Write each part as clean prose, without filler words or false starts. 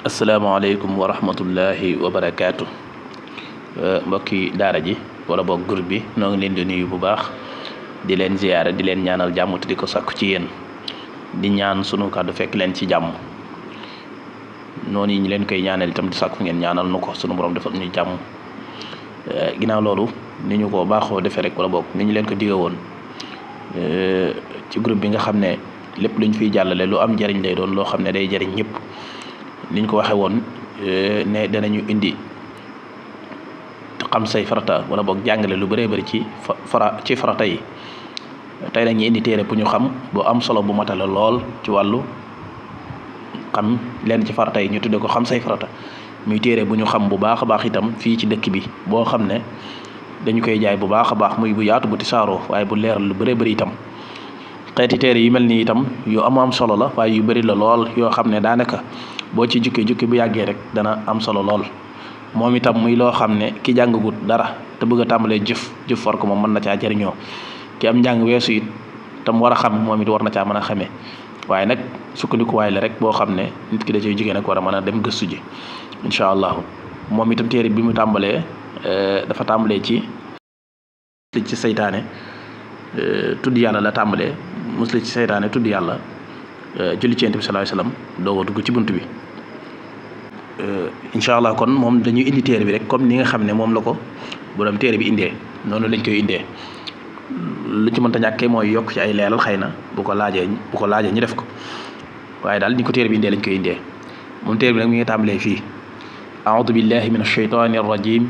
asalaamaaleykum wa rahmatullahi wa barakaatu mbokki daara ji wala boog groupe bi noo ngi leen di nuyu bu baax di leen ziyaara di leen ñaanal jàmm te di ko sakku ci yéen di ñaan sunu kàddu fekk leen ci jàmm noonu yi ñu leen koy ñaanal itam di sakku ngeen ñaanal nu ko sunu borom defal ñu jàmm ginnaaw loolu ni ñu ko baaxoo defee rek wala boog ni ñu leen ko digge woon ci groupe bi nga xam ne lépp luñ fiy jàllale lu am njariñ lay doon loo xam ne day jariñ ñëpp niñ ko waxee woon ne danañu indi xam say farata wala boog jàngale lu bëree bëri ci farata yi tey nag ñu indi téere bu ñu xam bu am solo bu matala lool ci wàllu xam leen ci farata yi ñu tudde ko xam say farata muy téere bu ñu xam bu baax a baax itam fii ci dëkk bi boo xam ne dañu koy jaay bu baax a baax muy bu yaatu bu tisaaroo waaye bu leeral lu bëree bëri itam xeeti téere yu mel ni itam yu am solo la waaye yu bëri la lool yoo xam ne daanaka boo ci jukki bu yàggee rek dana am solo lool moom itam muy loo xam ne ki jàngagut dara te bëgg a tàmbalee jëf war ko moom mën na caa jëriñoo ki am njàng weesu it tam war a xam moom it war na caa mën a xamee waaye nag sukkandikuwaay la rek boo xam ne nit ki da cay jógee nag war a mën a dem gëstu ji incha allahu moom itam téere bi mu tàmbalee dafa tàmbalee ci saytaane tudd yàlla la tàmbalee musli ci saytaane tudd yàlla julli ci Yonent bi sallallahu alayhi wasallam doo dugg ci bunt bi incha allah kon moom dañuy indi téere bi rek comme ni nga xam ne moom la ko borom téere bi indee noonu lañ koy indee lu ci mënta ñàkkee mooy yokk ci ay leeral xëy na bu ko laajee ñu def ko waaye daal ni ko téere bi indee lañ koy indee moom téere bi nag mi ngi tàmbalee fii a'udhu billahi minash shaytanir rajim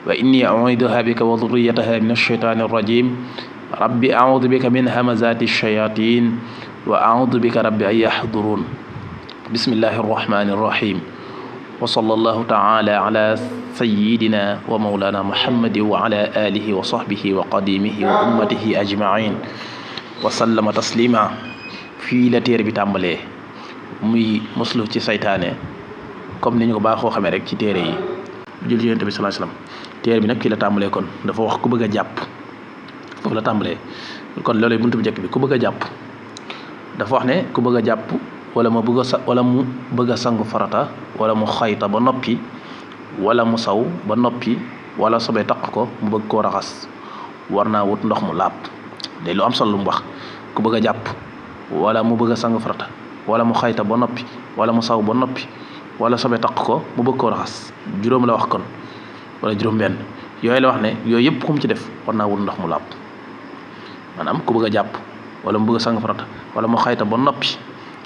wa inni u'iduha bika wa dhurriyyataha minash shaytanir rajim rabbi a'udhu bika min hamazati shayatin wa a'udhu bika rabbi an yahdurun bismillahi arrahmani arrahim wa sallallahu ta'ala ala sayyidina wa mawlana muhammadin wa ala alihi wa sahbihi wa qadimihi wa ummatihi ajma'in wa sallama taslima fii la téere bi tàmbalee muy muslu ci saytaane comme ni ñu ko baaxoo xamee rek ci téere yi jul ci Yonent bi sallallahu alayhi wasallam téere bi nag fii la tàmbalee kon dafa wax ku bëgg a jàpp foofu la tàmbalee kon loolu buntu bu njëkk bi ku bëgg a jàpp dafa wax ne ku bëgg a jàpp wala mu bëgg a sangu farata wala mu xayta ba noppi wala mu saw ba noppi wala sobe taq ko mu bëgg koo raxas war naa wut ndox mu laab day lu am solo lu mu wax ku bëgg a jàpp wala mu bëgg a sangu farata wala mu xayta ba noppi wala mu saw ba noppi wala sobe taq ko mu bëgg koo raxas juróom la wax kon wala juróom benn yooyu la wax ne yooyu yëpp ku mu ci def war naa wut ndox mu laab maanaam ku bëgg a jàpp wala mu bëgg a sangu farata wala mu xayta ba noppi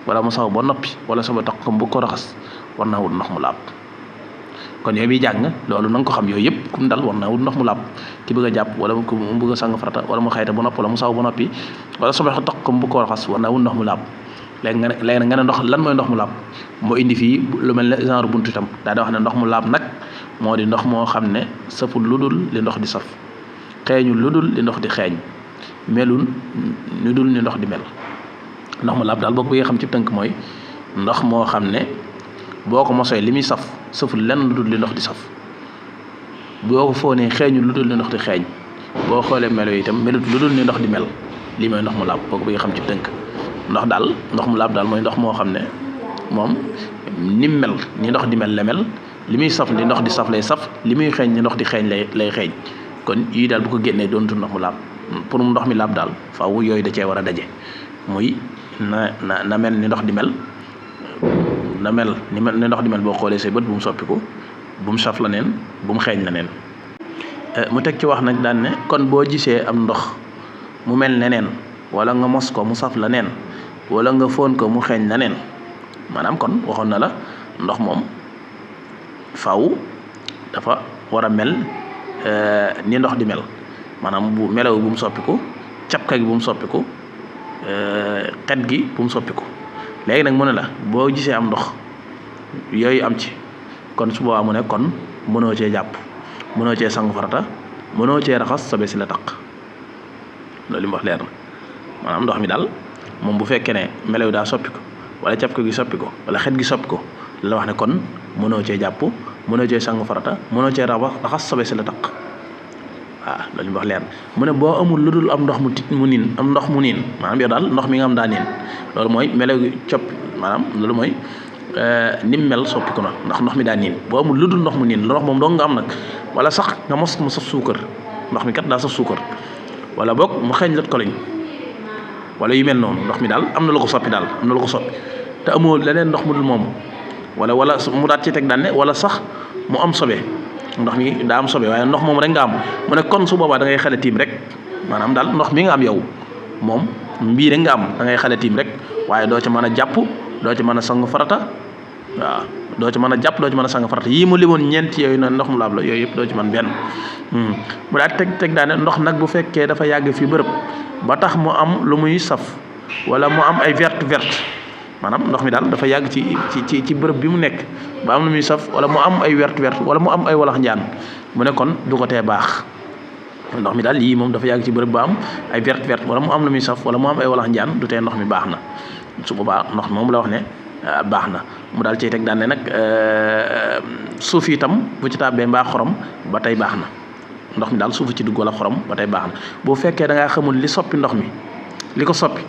wala mu saw ba noppi wala sobe taq ko mu bëgg koo raxas war naa wut ndox mu laab kon yooyu bi jàng loolu na nga ko xam yooyu yëpp kum dal war naa wut ndox mu laab ki bëgg a jàpp wala mu bëgg a sang farata wala mu xayta ba noppi wala mu saw ba noppi wala sobe taq ko mu bëgg koo raxas war naa wut ndox mu laab léegi nga ne ndox lan mooy ndox mu laab moo indi fii lu mel ne genre buntu itam daa di wax ne ndox mu laab nag moo di ndox moo xam ne saful lu dul li ndox di saf xeeñul lu dul li ndox di xeeñ melul lu dul ni ndox di mel ndox mu laab daal boo ko bëggee xam ci tënk mooy ndox moo xam ne boo ko mosee li muy saful lenn lu dul li ndox di saf boo ko foonee xeeñul lu dul li ndox di xeeñ boo xoolee melo itam melut lu dul ni ndox di mel lii mooy ndox mu laab boo ko bëggee xam ci tënk ndox mu laab daal mooy ndox moo xam ne moom ni mel ni ndox di mel la mel li muy saf li ndox di saf lay saf li muy xeeñ ni ndox di xeeñ lay xeeñ kon yii daal bu ko génnee doontu ndox mu laab pour ndox mi laab daal faaw yooyu da cee war a daje muy na mel ni ndox di mel na mel ni ndox di mel boo xoolee say bët bu mu soppiku bu mu saf la neen bu mu xeeñ la neen mu teg ci wax nag daan ne kon boo gisee am ndox mu mel ne neen wala nga mos ko mu saf la neen wala nga foon ko mu xeeñ la neen maanaam kon waxoon na la ndox moom faw dafa war a mel ni ndox di mel maanaam bu melaw bu mu soppiku capka gi bu mu soppiku xet gi bu mu soppiku léegi nag mu ne la boo gisee am ndox yooyu am ci kon su boobaa mu ne kon mënoo cee jàpp mënoo cee sangu farata mënoo cee raxas sobe si la taq loolu li mu wax leer na maanaam ndox mi daal moom bu fekkee ne melaw daa soppi ko wala capka gi soppi ko wala xet gi soppi ko la wax ne kon mënoo cee jàpp mënoo cee sangu farata mënoo cee raxas sobe si la taq waaw loolu li mu wax leer na mu ne boo amul lu dul am ndox mu niin maanaam yow daal ndox mi nga am daa niin loolu mooy melaw gi copp maanaam loolu mooy nim mel soppiku na ndax ndox mi daa niin boo amul lu dul ndox mu niin ndox moom dong nga am nag wala sax nga mos mu saf suukar ndox mi kat daa saf suukar wala boog mu xeeñ lat koloñ wala yu mel noonu ndox mi daal am na lu ko soppi daal am na lu ko soppi te amoo leneen ndox mu dul moom wala mu daat ci teg daan ne wala sax mu am sobe ndox mi daa am sobe waaye ndox moom rek nga am mu ne kon su boobaa da ngay xale tiim rek maanaam daal ndox mi nga am yow moom mbii rek nga am da ngay xale tiim rek waaye doo ci mën a jàpp doo ci mën a sangu farata waaw doo ci mën a jàpp doo ci mën a sangu farata yii mu limoon ñeent yooyu noonu ndox mu laab la yooyu yëpp doo ci mën benn mu daal teg daane ndox nag bu fekkee dafa yàgg fi bërëb ba tax mu am lu muy saf wala mu am ay verte maanaam ndox mi daal dafa yàgg ci bërëb bi mu nekk ba am lu muy saf wala mu am ay verte wala mu am ay walax njaan mu ne kon du ko tee baax ndox mi daal yii moom dafa yàgg ci bërëb ba am ay verte wala mu am lu muy saf wala mu am ay walax njaan du tee ndox mi baax na su boobaa ndox moom la wax ne baax na mu daal cay teg daan ne nag suuf itam bu ci tàbbee mbaa xorom ba tey baax na ndox mi daal suufu ci dugg wala xorom ba tey baax na boo fekkee da ngaa xamul li soppi ndox mi li ko soppi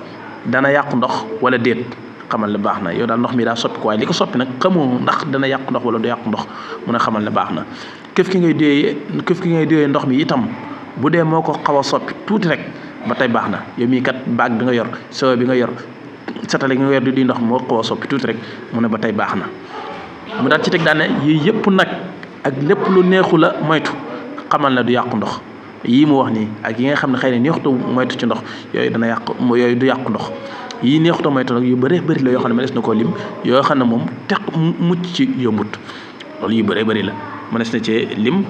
dana yàqu ndox wala déet xamal ne baax na yow daal ndox mi daa soppi ko waaye li ko soppi nag xamoo ndax dana yàqu ndox wala du yàqu ndox mun a xamal ne baax na këf ki ngay déyee ndox mi itam bu dee moo ko xaw a soppi tuuti rek ba tey baax na yow mii kat baag bi nga yor sewo bi nga yor satale gi nga yor di ndox moo xaw a soppi tuuti rek mu ne ba tey baax na mu daal ci teg daan ne yii yëpp nag ak lépp lu neexu la moytu xamal ne du yàqu ndox yii mu wax nii ak yi nga xam ne xëy na neexuta moytu ci ndox yooyu dana yàqu yooyu du yàqu ndox yii neexuta moytu nag yu bëree bëri la yoo xam ne mënees na koo lim yoo xam ne moom teq mucc ci yombut loolu yu bëree bëri la mënees na cee lim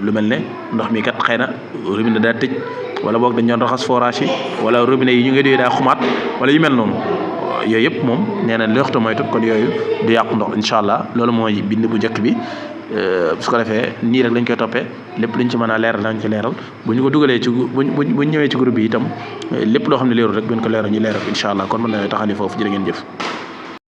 lu mel ne ndox mi kat xëy na robinet daa tëj wala boog dañ doon raxas forage yi wala robinet yi ñu ngi doy daa xumaat wala yu mel noonu yooyu yëpp moom nee na neexuta moytu kon yooyu du yàqu ndox incha allah loolu mooy bind bu njëkk bi su ko defee nii rek lañ koy toppee lépp luñ ci mën a leeral lañ ci leeral bu ñu ko dugalee ci buñ ñëwee ci groupe bi itam lépp loo xam ne leerul rek buñ ko leeral ñu leeral incha allah kon mën na taxani foofu jërë ngeen jëf